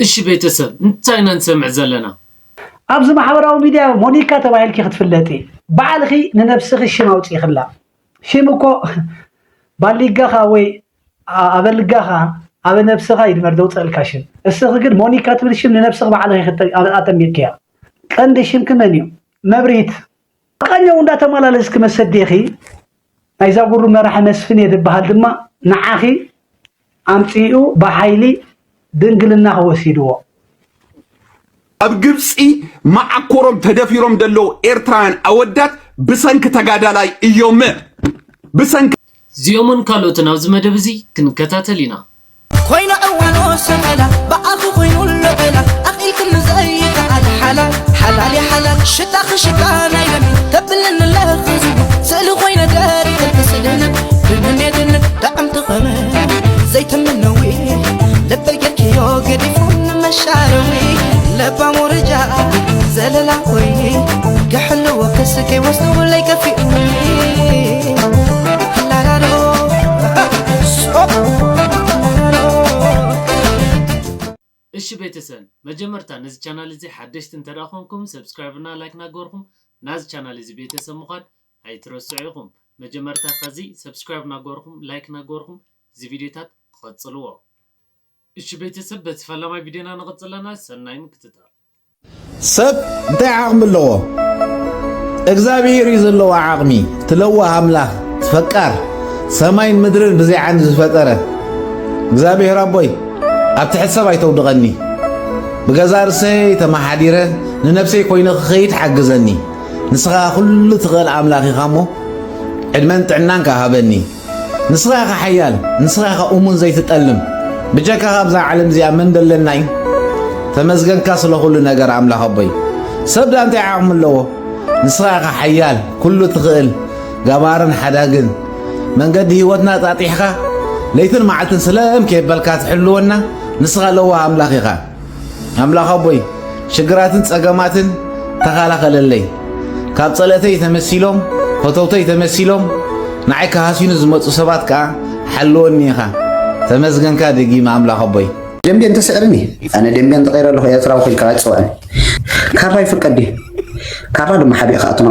እሺ ቤተሰብ፣ እንታይ ኢና ንሰምዕ ዘለና? ኣብዚ ማሕበራዊ ሚድያ ሞኒካ ተባሂልኪ ክትፍለጢ፣ ባዕልኺ ንነብስኺ ሽም ኣውፂእኽላ። ሽም እኮ ባሊጋኻ ወይ ኣበልጋኻ፣ ኣበ ነብስኻ እዩ ድመር ዘውፀልካ ሽም። እስኺ ግን ሞኒካ ትብል ሽም ንነብስኺ ባዕልኺ ኣጠሚቅክያ። ቀንዲ ሽምኪ መን እዩ? መብሪት። ቃኛው እንዳተመላለስኪ መሰዴኺ ናይዛ ጉሩ መራሒ መስፍን እየ ዝበሃል ድማ ንዓኺ ኣምጺኡ ብሓይሊ ድንግልና ወሲድዎ። ኣብ ግብፂ መዓኮሮም ተደፊሮም ዘለዉ ኤርትራውያን ኣወዳት ብሰንኪ ተጋዳላይ እዮም። ብሰንኪ እዚኦምን ካልኦትን ኣብዚ መደብ እዚ ክንከታተል ኢና። ኮይና እዋኖ ሰመላ ብኣኺ ኮይኑ ለበላ ኣኺልክኒ ዘይከኣል ሓላል ሓላል ሓላል ሽታኺ ሽታ ናይ ለሚ ተብልኒ ለኽዝቡ ስእሊ ኮይነ ደሪኸልኪ ስእልኒ ብመኔትኒ ጣዕምቲ ኸመ ዘይተምነዊ ልበይ ጌርክዮ ገዲፉ ንመሻረዊ ለባም ወረጃ ዘለላ ኮይኒ ክሕልዎ ክስከይ ወስዱ ለይከፊኡኒ ላላሎ እሺ ቤተሰብ፣ መጀመርታ ነዚ ቻናል እዚ ሓደሽቲ እንተደኣ ኮንኩም ሰብስክራይብ እና ላይክ ናገርኩም ናዚ ቻናል እዚ ቤተሰብ ምዃን ኣይትረስዑ ኢኹም። መጀመርታ ከዚ ሰብስክራይብ ናገርኩም ላይክ ናገርኩም እዚ ቪዲዮታት ክቐጽልዎ። እሺ ቤተሰብ፣ በቲ ፈላማይ ቪዲዮና ንቐጽለና። ሰናይ ምክትታል። ሰብ እንታይ ዓቕሚ ኣለዎ? እግዚኣብሔር እዩ ዘለዎ ዓቕሚ። እቲ ለዋህ ኣምላኽ፣ እቲ ፈቃር ሰማይን ምድርን ብዘይ ዓንዲ ዝፈጠረ እግዚኣብሔር ኣቦይ፣ ኣብ ትሕቲ ሰብ ኣይተውድቐኒ። ብገዛእ ርእሰይ ተመሓዲረ ንነብሰይ ኮይነ ክኸይድ ሓግዘኒ። ንስኻ ኩሉ ትኽእል ኣምላኽ ኢኻ እሞ ዕድመን ጥዕናን ከኣ ሃበኒ። ንስኻ ኢኻ ሓያል፣ ንስኻ ኢኻ እሙን ዘይትጠልም። ብጀካኻ ኣብዛ ዓለም እዚኣ መን ደለና እዩ? ተመስገንካ ስለ ኩሉ ነገር ኣምላኽ ኣቦይ። ሰብ ደኣ እንታይ ዓቕሚ ኣለዎ? ንስኻ ኢኻ ሓያል፣ ኩሉ ትኽእል፣ ገባርን ሓዳግን። መንገዲ ህይወትና ጣጢሕካ ለይትን መዓልትን ስለም ከየበልካ ትሕልወና ንስኻ ለዋህ ኣምላኽ ኢኻ። ኣምላኽ ኣቦይ፣ ሽግራትን ጸገማትን ተኸላኸለለይ። ካብ ጸለእተይ ተመሲሎም፣ ፈተውተይ ተመሲሎም፣ ንዓይ ክሃስዩኒ ዝመጹ ሰባት ከኣ ሓልወኒ ኢኻ። ተመስገንካ ደጊመ ኣምላኽ ኣቦይ። ደንቤ እንተስዕርኒ፣ ኣነ ደንቤ እንተቐይረ ኣለኹ ኤርትራዊ ኮይንካ ኣይትጽውዕን። ካራ ይፍቀድ ድዩ? ካራ ድማ ሓቢእካ ኣትኖ።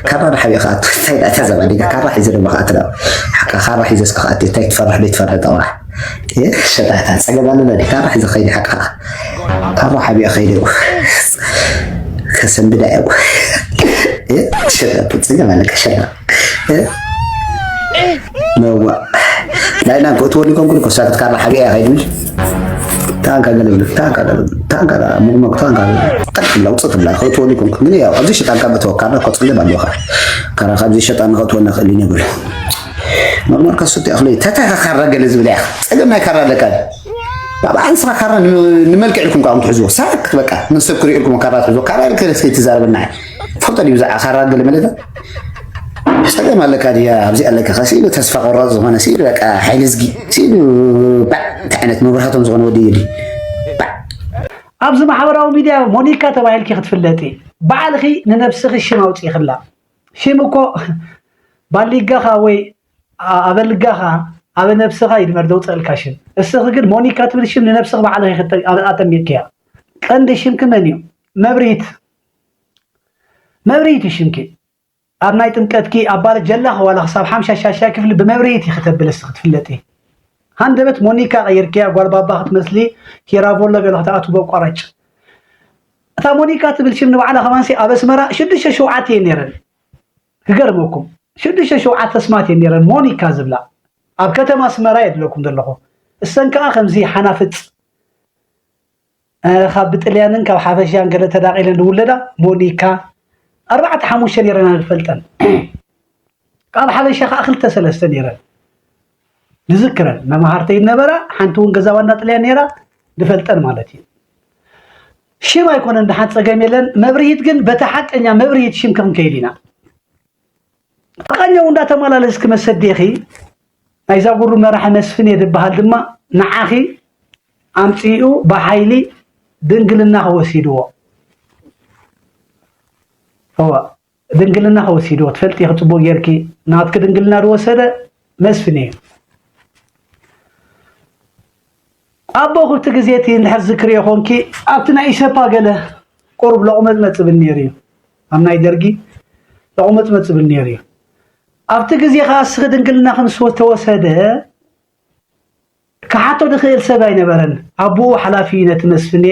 ካራ ዶ ሓቢእካ ኣት-፣ እንታይ ደኣ እታ ዘባ ዲጋ? ካራ ሒዘ ድማ ከኣ ኣትኖ። ሓቃ ካራ ሒዘ እስከ ከኣት፣ እንታይ ትፈርሕ፣ ዘይትፈርሕ ጠቕራሕ። እ፣ ሸጣታ ጸገም ኣለና ድዩ? ካራ ሒዘ ኸይደ ሓቃ። ካራ ሓቢኣ ኸይደ። ከሰንብዳ እየ። እ፣ ሸጣ ጸገም ኣለካ ሸጣ። እ፣ ነዋ። ናይና ክትወዲ ኮንኩ እኮ ሳክት ካራ ሓቢኣ ኸይደ። ታንካ ገለ ብለ፣ ታንካ ገለ፣ ታንካ ዳ፣ ሙግመግ ታንካ ገለ። ቀጥ ብላ፣ ውጽእ ትብላ፣ ከእትወኒ ኮንኩ። ግን ያው፣ ኣብዚ ሸጣ ጋር በተወካና እኮ ጸገም ኣለዎ። ካራ ካብዚ ሸጣ ንኸእትወና ክእል ይነብር። ኖርማል ከስቲ ኣኽሊ፣ ተታ ካራ ገለ ዝብል ያኽ። ጸገም ናይ ካራ ኣለካ። ባባ ኣንስኻ ካራ ን-፣ ንመልክዕ ኢልኩም ከኣ ትሕዝዎ። ሳክት በቃ፣ ንሰብ ክሪኡ ኢልኩም ካራ ትሕዝዎ። ካራ ኢልከ እስከ ትዛረበና። ትፈልጦ ድዩ ብዛዕባ ካራ ገለ መለታ? ጸገም ኣለካ ድያ? ኣብዚ ኣለካ ከ ሲሉ ተስፋ ቆራጽ ዝኾነ ሲሉ በቃ ሓይሊ ዝጊ ሲሉ ባዕ፣ እንታይ ዓይነት መብራህቶም ዝኾነ ወዲ እዩ ድዩ? ባዕ። ኣብዚ ማሕበራዊ ሚድያ ሞኒካ ተባሂልኪ ክትፍለጢ፣ ባዕልኺ ንነብስኺ ሽም ኣውጺእኽላ። ሽም እኮ ባሊጋኻ ወይ ኣ-፣ ኣበልጋኻ፣ ኣበ ነብስኻ እዩ ድመር ዘውጸእልካ ሽም። እስኺ ግን ሞኒካ ትብል ሽም ንነብስኺ ባዕልኺ ክተ-፣ ኣ-፣ ኣጠሚቅክያ። ቀንዲ ሽምኪ መን እዩ? መብርሂት። መብርሂት እዩ ሽምኪ። ኣብ ናይ ጥምቀትኪ ኣብ ባለ ጀላኺ ዋላ ክሳብ ሓምሻ ሻሻይ ክፍሊ ብመብርሂት ኢኺ ተብሊ እስኺ ክትፍለጢ። ሃንደበት ሞኒካ ቀይርክያ፣ ጓል ባባ ክትመስሊ፣ ኪራ ቮሎ ገለ ክትኣትው በቋራጭ። እታ ሞኒካ ትብል ሽም ንባዕላ ከማንሲ ኣብ ኣስመራ ሽዱሽተ ሸውዓተ እየን ነይረን። ክገርመኩም፣ ሽዱሽተ ሸውዓተ ስማት እየን ነይረን ሞኒካ ዝብላ። ኣብ ከተማ ኣስመራ እየ ዝብለኩም ዘለኹ። እሰን ከኣ ከምዚ ሓናፍጽ፣ እ፣ ካብ ብጥልያንን ካብ ሓበሻን ገለ ተዳቒለን ዝውለዳ ሞኒካ፣ ኣርባዕተ ሓሙሽተ ነይረን ዝፈልጠን። ካብ ሓበሻ ከኣ ክልተ ሰለስተ ነይረን። ዝዝክረን መማህርተይ ነበራ፣ ሓንቲ እውን ገዛ ዋና ጥልያን ነይራ፣ ዝፈልጠን ማለት እዩ። ሽም ኣይኮነን ደሓን ጸገም የለን። መብርሂት ግን በቲ ሓቀኛ መብርሂት ሽምኪ ክንከይድ ኢና። ቃኛው እንዳተመላለስኪ መሰዴኺ ናይዛ ጉሩ መራሒ መስፍን እየ ዝበሃል ድማ ንዓኺ ኣምጺኡ ብሓይሊ ድንግልናኺ ወሲድዎ። እወ፣ ድንግልናኺ ወሲድዎ። ትፈልጢ ኢኺ ጽቡቕ ጌርኪ። ናትኪ ድንግልና ዝወሰደ መስፍን እዩ። ኣቦ ክብቲ ግዜ እቲ እንድሕር ዝክርዮ ኮንኪ ኣብቲ ናይ ኢሰፓ ገለ ቁሩብ ለቑመጽመጽ ዝብል ነይሩ እዩ። ኣብ ናይ ደርጊ ለቑመጽመጽ ዝብል ነይሩ እዩ። ኣብቲ ግዜ ከኣ እስኺ ድንግልና ከም ዝተወሰደ ክሓቶ ዝኽእል ሰብ ኣይነበረን። ኣቦኡ ሓላፊ እዩ ነቲ መስፍኔ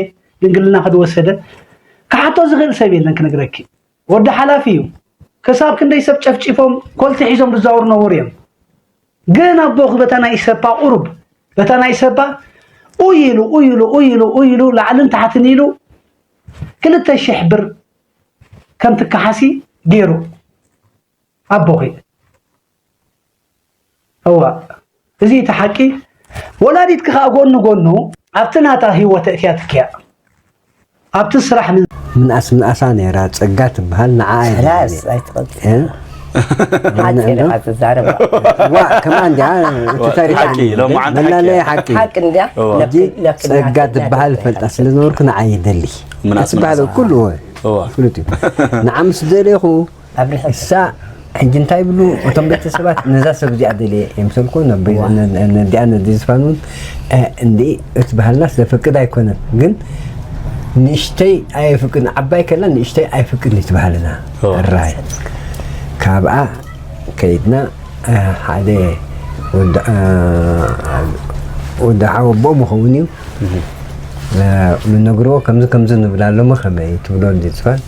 ድንግልና ከድወሰደ ክሓቶ ዝኽእል ሰብ የለን ክነግረኪ። ወዲ ሓላፊ እዩ። ክሳብ ክንደይ ሰብ ጨፍጪፎም ኮልቲ ሒዞም ዝዛወሩ ነበሩ እዮም። ግን ኣቦኺ በታ ናይ ኢሰፓ ቁሩብ በታ ናይ ኢሰፓ ኡይ ኢሉ ኡይ ኢሉ ኡይ ኢሉ ኡይ ኢሉ ላዕልን ታሕትን ኢሉ ክልተ ሽሕ ብር ከም ትከሓሲ ገይሩ ኣቦኺ። እዋ እዚ እቲ ሓቂ። ወላዲትኪ ከዓ ጎኑ ጎኑ ኣብቲ ናታ ህይወት እትያትኪያ ኣብቲ ስራሕ ምን ምንኣስ ምንኣሳ ነይራ ጸጋ ትበሃል ንዓ ኣይትቐጽ ሓፂር ኢኻ ትዛረብ ዋ ከማ እንዲያ እቲ ታሪክ ሓቂ ሎማዓንቲ ሓቂ መላለየ ሓቂ ሓቂ እንዲያ እዋ። ሕጂ ለክና ጸጋ ትበሃል ፈልጣ ስለ ዝነበርኩ ንዓ ይደሊ ምንኣስ ትበሃል ምንኣሳ። ኩሉ እወ እዋ። ፍሉጥ እዩ ንዓ ምስ ደለኹ ኣብርሀ እሳ ሕጂ እንታይ ይብሉ እቶም ቤተሰባት ነዛ ሰብ እዚኣ ደልየ የምሰልኩ ነዲኣ ነዲ ዝፋን እውን እንዲ እቲ ባህልና ስለፈቅድ ኣይኮነን ግን ንእሽተይ ኣየፍቅድ ዓባይ ከላ ንእሽተይ ኣይፍቅድ እቲ ባህልና ራይ ካብኣ ከይድና ሓደ ወዲ ሓወቦ ምኸውን እዩ ንነግርዎ ከምዚ ከምዚ ንብል ኣለሞ ከመይ ትብሎ እንዲ ዝፋን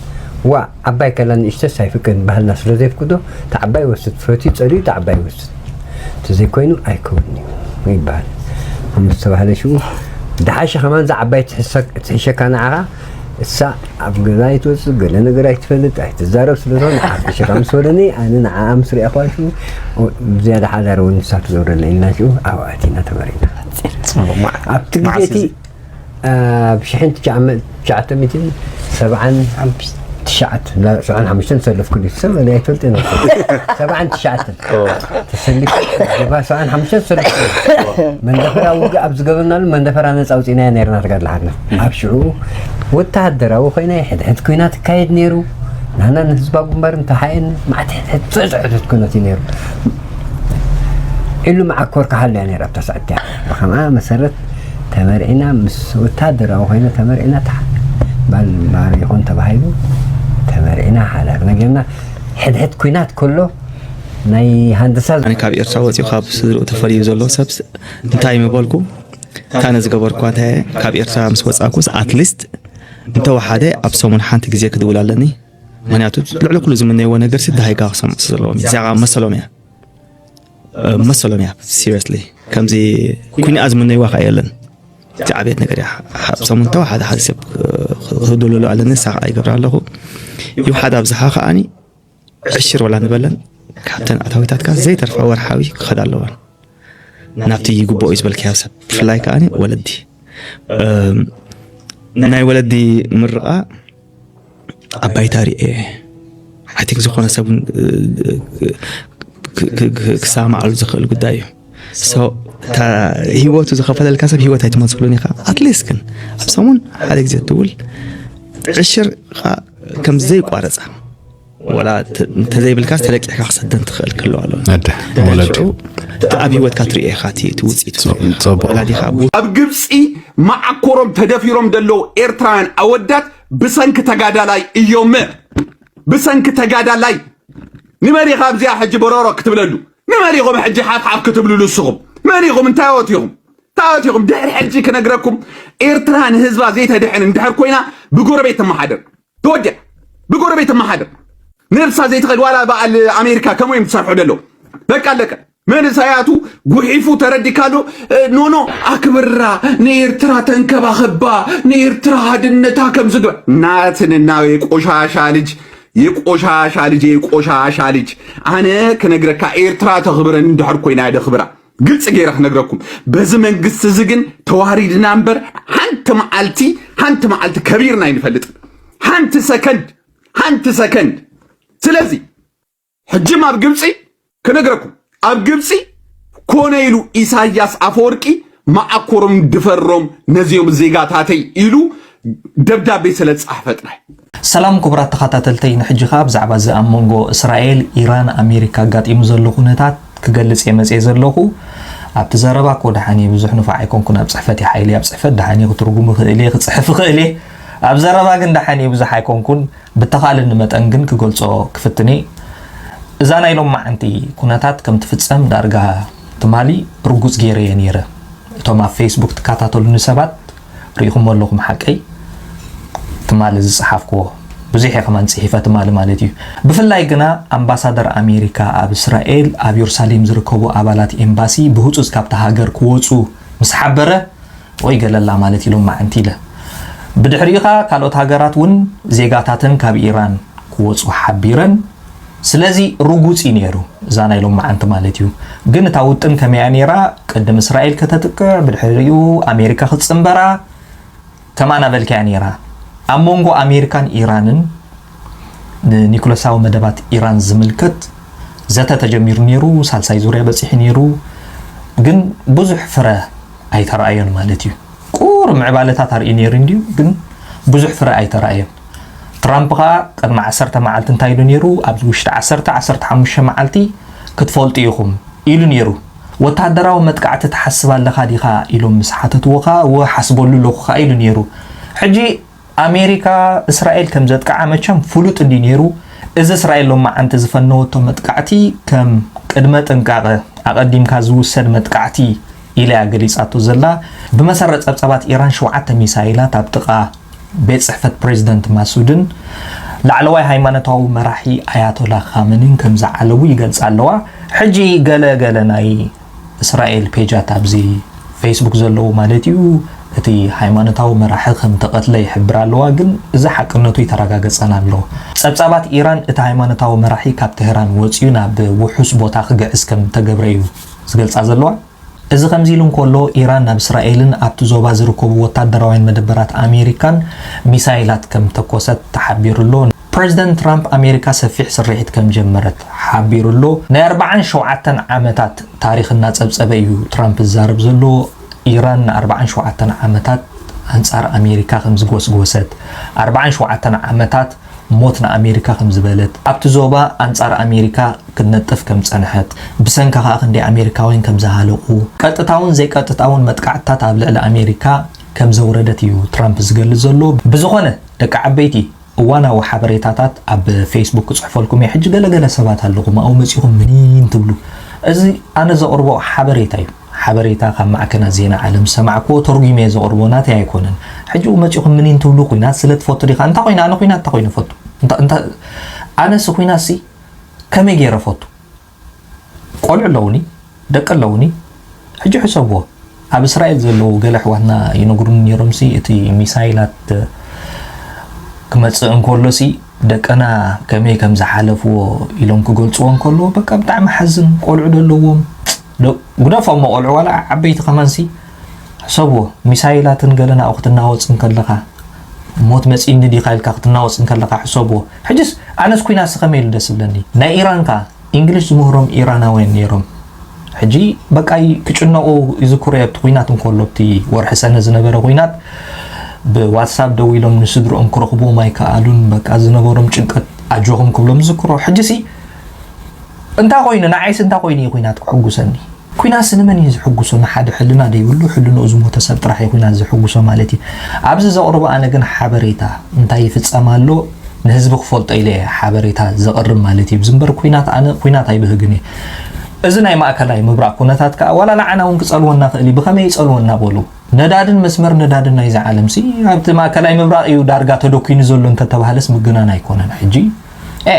ዋ ዓባይ ከላ ንእሽተስ ኣይፍቅድን ባህልና ስለ ዘይፍቅዶ እቲ ዓባይ ይወስድ ፈትዩ ፀልዩ እቲ ዓባይ ይወስድ እንተዘይኮይኑ ኣይከውንን እዩ ይበሃል ከምዝተባህለ ሽኡ ደሓሸ ከማን እዛ ዓባይ ትሕሸካ ንዓኻ እሳ ኣብ ገዛ ኣይትወፅእ ገለ ነገር ኣይትፈልጥ ኣይትዛረብ ስለዝኾነ ሓፊሸካ ምስ በለኒ ኣነ ንዓኣ ምስ ሪኣኳ ሽኡ ዝያዳ ሓዳር እውን ንሳ ትገብረለይ ኢልና ሽኡ ኣብኡ ኣቲና ተመሪና ኣብቲ ግዜ እቲ ኣብ ሽሕን ትሽዓተ ሚእትን ሰብዓን ትሽዓት ሰብዓን ሓሙሽተን ዝሰለፍኩ ድዩ ሰብ እኔ ኣይፈልጥን ሰብዓን ትሽዓተን ተሰሊፍ ጀብሃ ሰብዓን ሓሙሽተን ዝሰለፍኩ መንደፈራ ውግእ ኣብ ዝገበርናሉ መንደፈራ ነፃ ኣውፂእናዮ ነርና ተጋድሎ ሓድና ኣብ ሽዑ ወተሃደራዊ ኮይነ ሕድሕድ ኩናት ይካየድ ነይሩ ናና ንህዝባ ግንባር እንተሓየን ማዕት ሕድሕድ ፅዕፅዕትት ኩነት እዩ ነይሩ ዕሉ መዓኮር ክሃልያ ነይራ ኣብታ ሰዓት እቲኣ ብኸምኣ መሰረት ተመርዒና ምስ ወታደራዊ ኮይነ ተመርዒና ባል ባር ይኹን ተባሂሉ ተመርዒና ሓዳርና ጌርና ሕድሕድ ኩናት ከሎ ናይ ሃንደሳ ኣነ ካብ ኤርትራ ወፂኡ ካብ ስድርኡ ተፈልዩ ዘሎ ሰብ እንታይ ምበልኩ እታ ነዝገበርኳ እንታይ ካብ ኤርትራ ምስ ወፃኩስ ኣትሊስት እንተወሓደ ኣብ ሰሙን ሓንቲ ግዜ ክድውል ኣለኒ ምክንያቱ ልዕሊ ኩሉ ዝምነይዎ ነገር ሲ ደሃይካ ክሰምዑ ስለዎም እዚኣ መሰሎም እያ መሰሎም እያ seriously ከምዚ ኩኒኣ ዝምነይዋ ከዓ የለን እቲ ዓብየት ነገር እያ ሰሙን ተው ሓደ ሓደ ሰብ ክህደለሉ ኣለኒ ንሳ ከዓ ይገብር ኣለኹ ይውሓድ ኣብዝሓ ከዓኒ ዕሽር ወላ ንበለን ካብተን ኣታዊታትካ ዘይተርፋ ወርሓዊ ክኸዳ ኣለወን ናብቲ ይግብኦ እዩ ዝበልካዮ ሰብ ብፍላይ ከዓኒ ወለዲ ናይ ወለዲ ምርቓ ኣብ ባይታ ሪኤ I think ዝኾነ ሰብ እውን ክሰማማዓሉ ዝኽእል ጉዳይ እዩ። So እታ ህይወቱ ዝኸፈለልካ ሰብ ህይወት ኣይትመልሰሉን ኢኻ። At least ግን ኣብ ሰሙን ሓደ ግዜ ትብል ዕሽር ከዓ ከም ዘይቋረፃ ወላ እንተዘይብልካስ ተለቂሕካ ክሰደን ትኽእል ክህልዋ ኣለዎ። ወለዲ እቲ ኣብ ህይወትካ ትሪኦ ኢኻ እቲ ውፅኢቱ ወላዲኻ ኣብ ግብፂ መዓኮሮም ተደፊሮም ዘለዉ ኤርትራውያን ኣወዳት ብሰንኪ ተጋዳላይ እዮም። ብሰንኪ ተጋዳላይ ንመን ኢኻ ኣብዚኣ ሕጂ በሮሮ ክትብለሉ? ንመን ኢኹም ሕጂ ሓፍሓፍ ክትብልሉ ንስኹም? መን ኢኹም? እንታይ ወት ኢኹም? እንታይ ወት ኢኹም? ድሕሪ ሕጂ ክነግረኩም ኤርትራ ንህዝባ ዘይተድሕን እንድሕር ኮይና ብጎረቤት ትመሓደር። ተወዲኣ ብጎረቤት ትመሓደር። ነብሳ ዘይትኸድ ዋላ በዓል ኣሜሪካ ከምኡ እዮም ዝሰርሑ ዘለዉ። በቃ ኣለቀ። መንእሰያቱ ጉሒፉ ተረዲካ ኣሎ ኖኖ ኣክብራ ንኤርትራ ተንከባኸባ ንኤርትራ ሃድነታ ከም ዝግበር ናትንናወ የቆሻሻ ልጅ የቆሻሻ ልጅ የቆሻሻ ልጅ ኣነ ክነግረካ ኤርትራ ተኽብረን እንድሕር ኮይና የደኽብራ ግልፂ ገይረ ክነግረኩም በዚ መንግስቲ እዚ ግን ተዋሪድና እምበር ሓንቲ መዓልቲ ሓንቲ መዓልቲ ከቢርና ኣይንፈልጥን ሓንቲ ሰከንድ ሓንቲ ሰከንድ ስለዚ ሕጂ ኣብ ግብፂ ክነግረኩም ኣብ ግብፂ ኮነ ኢሉ ኢሳያስ ኣፈወርቂ መዓኮሮም ድፈሮም ነዚኦም ዜጋታተይ ኢሉ ደብዳቤ ስለ ዝፀሓፈ ጥራይ። ሰላም ክቡራት ተኸታተልተይ ንሕጂ ኸኣ ብዛዕባ እዚ ኣብ መንጎ እስራኤል፣ ኢራን፣ ኣሜሪካ ኣጋጢሙ ዘሎ ኩነታት ክገልጽ እየ መጽየ ዘለኹ። ኣብቲ ዘረባ እኮ ደሓን እየ፣ ብዙሕ ንፉዕ ኣይኮንኩን ኣብ ጽሕፈት፣ ሓይሊ ኣብ ጽሕፈት ደሓን እየ፣ ክትርጉም እኽእል እየ፣ ክጽሕፍ እኽእል እየ። ኣብ ዘረባ ግን ደሓን እየ፣ ብዙሕ ኣይኮንኩን። ብተኻእለኒ መጠን ግን ክገልጾ ክፍትን እየ። እዛ ናይ ሎማዓንቲ ኩነታት ከም ትፍጸም ዳርጋ ትማሊ ርጉጽ ገይረ እየ ነይረ። እቶም ኣብ ፌስቡክ ትከታተሉኒ ሰባት ርኢኹሞ ኣለኹም ሓቀይ? ትማሊ ዝጸሓፍክዎ ብዙሕ እየ ከማን ጽሒፈ ትማሊ ማለት እዩ። ብፍላይ ግና ኣምባሳደር ኣሜሪካ ኣብ እስራኤል ኣብ ዮርሳሌም ዝርከቡ ኣባላት ኤምባሲ ብህጹጽ ካብታ ሃገር ክወጹ ምስ ሓበረ ወይ ገለላ ማለት ኢሎም መዓንቲ ኢለ። ብድሕሪኡ ኸኣ ካልኦት ሃገራት እውን ዜጋታተን ካብ ኢራን ክወጹ ሓቢረን። ስለዚ ርጉጽ እዩ ነይሩ እዛ ናይ ሎም መዓንቲ ማለት እዩ። ግን እታ ውጥን ከመይ እያ ነይራ? ቅድም እስራኤል ከተጥቅዕ፣ ብድሕሪኡ ኣሜሪካ ክትጽንበራ፣ ከማን ኣበልካያ ነይራ። ኣብ መንጎ ኣሜሪካን ኢራንን ንኒኩለሳዊ መደባት ኢራን ዝምልከት ዘተ ተጀሚሩ ነይሩ፣ ሳልሳይ ዙርያ በጺሑ ነይሩ። ግን ብዙሕ ፍረ ኣይተራእዮን ማለት እዩ። ቁሩብ ምዕባለታት ኣርእዩ ነይሩ እንድዩ፣ ግን ብዙሕ ፍረ ኣይተራእዮን። ትራምፕ ኸኣ ቅድሚ ዓሰርተ መዓልቲ እንታይ ኢሉ ነይሩ? ኣብ ውሽጢ ዓሰርተ፣ ዓሰርተ ሓሙሽተ መዓልቲ ክትፈልጡ ኢኹም ኢሉ ነይሩ። ወታደራዊ መጥቃዕቲ ትሓስብ ኣለኻ ዲኻ ኢሎም ምስ ሓተትዎ ኸኣ፣ እወ ሓስበሉ ኣለኹ ኸኣ ኢሉ ነይሩ። ሕጂ ኣሜሪካ እስራኤል ከም ዘጥቅዓ መቸም ፍሉጥ እንድዩ ነይሩ። እዚ እስራኤል ሎማዓንቲ ዝፈነወቶ መጥቃዕቲ ከም ቅድመ ጥንቃቐ ኣቐዲምካ ዝውሰድ መጥቃዕቲ ኢላ እያ ገሊጻቶ ዘላ። ብመሰረት ጸብጻባት ኢራን ሸውዓተ ሚሳይላት ኣብ ጥቓ ቤት ጽሕፈት ፕሬዝደንት ማሱድን ላዕለዋይ ሃይማኖታዊ መራሒ ኣያቶላ ኻመኒን ከም ዝዓለቡ ይገልጻ ኣለዋ። ሕጂ ገለ ገለ ናይ እስራኤል ፔጃት ኣብዚ ፌስቡክ ዘለዉ ማለት እዩ፣ እቲ ሃይማኖታዊ መራሒ ከም ተቐትለ ይሕብር ኣለዋ፣ ግን እዚ ሓቅነቱ ይተረጋገጸን ኣሎ። ጸብጻባት ኢራን እቲ ሃይማኖታዊ መራሒ ካብ ቴህራን ወጺኡ ናብ ውሑስ ቦታ ክግዕዝ ከም ተገብረ እዩ ዝገልጻ ዘለዋ። እዚ ከምዚ ኢሉ እንከሎ፣ ኢራን ናብ እስራኤልን ኣብቲ ዞባ ዝርከቡ ወታደራውያን መደበራት ኣሜሪካን ሚሳይላት ከም ተኮሰት ተሓቢሩ ኣሎ። ፕሬዝደንት ትራምፕ ኣሜሪካ ሰፊሕ ስርሒት ከም ጀመረት ሓቢሩ ኣሎ። ናይ ኣርባዓን ሸውዓተን ዓመታት ታሪኽ እናጸብጸበ እዩ ትራምፕ ዝዛረብ ዘሎ። ኢራን ንኣርባዓን ሸውዓተን ዓመታት ኣንጻር ኣሜሪካ ከም ዝጎስጎሰት፣ ኣርባዓን ሸውዓተን ዓመታት ሞት ንኣሜሪካ ከም ዝበለት፣ ኣብቲ ዞባ ኣንጻር ኣሜሪካ ክትነጥፍ ከም ዝጸንሐት፣ ብሰንካ ከኣ ክንደይ ኣሜሪካውያን ከም ዝሃለቑ፣ ቀጥታውን ዘይቀጥታውን መጥቃዕትታት ኣብ ልዕሊ ኣሜሪካ ከም ዘውረደት እዩ ትራምፕ ዝገልጽ ዘሎ። ብዝኾነ ደቂ ዓበይቲ፣ እዋናዊ ሓበሬታታት ኣብ ፌስቡክ ክጽሕፈልኩም እየ። ሕጂ ገለገለ ሰባት ኣለኹም ኣብኡ መጺኹም ምኒን ትብሉ። እዚ ኣነ ዘቕርቦ ሓበሬታ እዩ። ሓበሬታ ካብ ማዕከናት ዜና ዓለም ዝሰማዕክዎ ተርጒመ እየ ዘቕርቦ፣ ናተይ ኣይኮነን። ሕጂ ኣብኡ መጺኹም ምኒን ትብሉ፣ ኲናት ስለ ትፈቱ ዲኻ? እንታይ ኮይነ? ኣነ ኲናት እንታይ ኮይነ እፈቱ? እንታ-፣ እንታ-፣ ኣነስ ኲናትሲ ከመይ ገይረ እፈቱ? ቆልዑ ኣለውኒ፣ ደቂ ኣለውኒ። ሕጂ ሕሰብዎ፣ ኣብ እስራኤል ዘለዉ ገለ ኣሕዋትና ይነግሩኒ ነይሮምሲ፣ እቲ ሚሳይላት ክመጽእ እንከሎሲ ደቅና ከመይ ከም ዝሓለፍዎ ኢሎም ክገልጽዎ እንከለዉ፣ በቃ ብጣዕሚ ሓዝን። ቆልዑ ዶ ኣለዎም? ዶ-፣ ግደፎም ቆልዑ፣ ዋላ ዓበይቲ ከማንሲ ሕሰብዎ። ሚሳይላትን ገለን ኣብኡ ክትናወጽ እንከለኻ፣ ሞት መጺእኒ ዲኻ ኢልካ ክትናወጽ እንከለኻ ሕሰብዎ። ሕጅስ ኣነስ ኲናትሲ ከመይ ኢሉ ደስ ዝብለኒ? ናይ ኢራን ከኣ ኢንግሊሽ ዝምህሮም ኢራናውያን ነይሮም። ሕጂ በቃ ይ-፣ ክጭነቑ ይዝክሮ እየ፣ ኣብቲ ኲናት እንከሎ፣ ኣብቲ ወርሒ ሰነ ዝነበረ ኲናት ብዋትሳፕ ደዊሎም ንስድርኦም ክረኽብዎም ኣይከኣሉን። በቃ ዝነበሮም ጭንቀት ኣጆኹም ክብሎም ዝዝክሮ። ሕጂሲ እንታይ ኮይኑ፣ ንዓይስ እንታይ ኮይኑ እዩ ኲናት ክሕጉሰኒ? ኲናትሲ ንመን እዩ ዝሕጉሶ? ንሓደ ሕልና ደይብሉ፣ ሕልንኡ ዝሞተ ሰብ ጥራሕ እዩ ኲናት ዝሕጉሶ ማለት እዩ። ኣብዚ ዘቕርቦ ኣነ ግን ሓበሬታ እንታይ ይፍጸም ኣሎ ንህዝቢ ክፈልጦ ኢለ እየ ሓበሬታ ዘቕርብ ማለት እዩ። እምበር ኲናት ኣነ ኲናት ኣይብህግን እየ። እዚ ናይ ማእከላይ ምብራቕ ኩነታት ከኣ ዋላ ንዓና እውን ክጸልወና ክእል እዩ። ብኸመይ ይጸልወና በሉ? ነዳድን መስመር ነዳድን ናይዚ ዓለምሲ ኣብቲ ማእከላይ ምብራቕ እዩ ዳርጋ ተደኲኑ ዘሎ እንተተባህለስ ምግናን ኣይኮነን። ሕጂ ኤ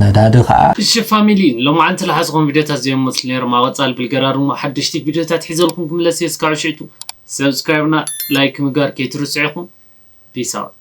ነዳዲ ከኣ። እሺ ፋሚሊ፣ ሎማዓንቲ ዝሓዝኹም ቪድዮታት እዚኦም መስሉ ነይሮም። ኣብ ቀጻሊ ብልገራርሙ ሓደሽቲ ቪድዮታት ሒዘልኩም ክምለስ እየ። እስካብ ሽዕቱ ሰብስክራይብና ላይክ ምግባር ከይትርስዑ ኢኹም። ፒስ ኣውት።